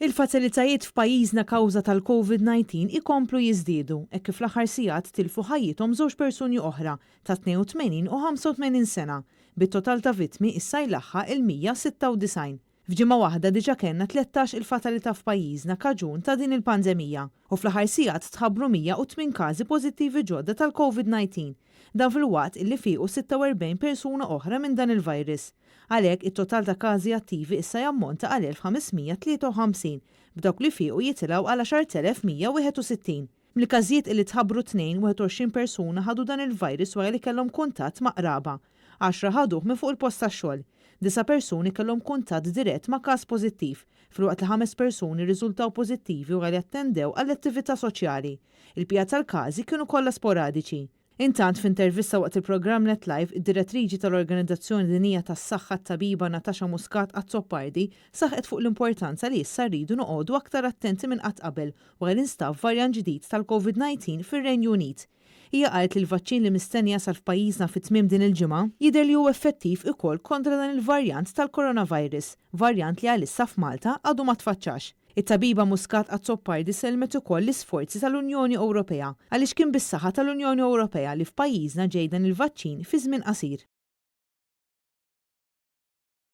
Il-fatalitajiet f'pajjiżna kawża tal-Covid-19 ikomplu jiżdiedu hekk kif fl-aħħar sigħat tilfu ħajjithom żewġ persuni oħra ta' 82 u 85 sena, bit-total ta' vittmi issa jlaħħaq il-196. F'ġimgħa waħda diġà kellna 13 il-fatalità f'pajjiżna kaġun ta' din il-pandemija u fl-aħħar sigħat tħabbru 108 każi pożittivi ġodda tal-Covid-19. Dan filwaqt illi fiequ 46 persuna oħra minn dan il-virus. Għalhekk, it-total ta' każi attivi issa jammonta għal 1553, b'dawk li fiequ jitilgħu għal 10,161. Mill-każijiet illi tħabbru t-Tnejn, 21 persuna ħadu dan il-virus wara li kellhom kuntatt ma' qraba. Għaxra ħaduh minn fuq il-post tax-xogħol. Disa' persuni kellhom kuntatt dirett ma' każ pożittiv, filwaqt li ħames persuni rriżultaw pożittivi wara li attendew għall-attività soċjali. Il-bqija tal-każi kienu kollha sporadiċi. Intant, f'intervista waqt il-programm Net Live, id-Direttriċi tal-Organizzazzjoni Dinjija tas-Saħħa t-Tabiba Natasha Muscat Azzopardi saħqet fuq l-importanza li issa rridu noqogħdu aktar attenti minn qatt qabel wara li nstab varjant ġdid tal-Covid-19 fir-Renju Unit. Hija qalet li l-vaċċin li mistenni jasal f'pajjiżna fi tmiem din il-ġimgħa jidher li hu effettiv ukoll kontra dan il-varjant tal-coronavirus, varjant li għalissa f'Malta għadu ma tfaċċax. It-tabiba Muscat Azzopardi sellmet ukoll l-isforzi tal-Unjoni Ewropea għaliex kien bis-saħħa tal-Unjoni Ewropea li f'pajjiżna ġej dan il-vaċċin fi żmien qasir.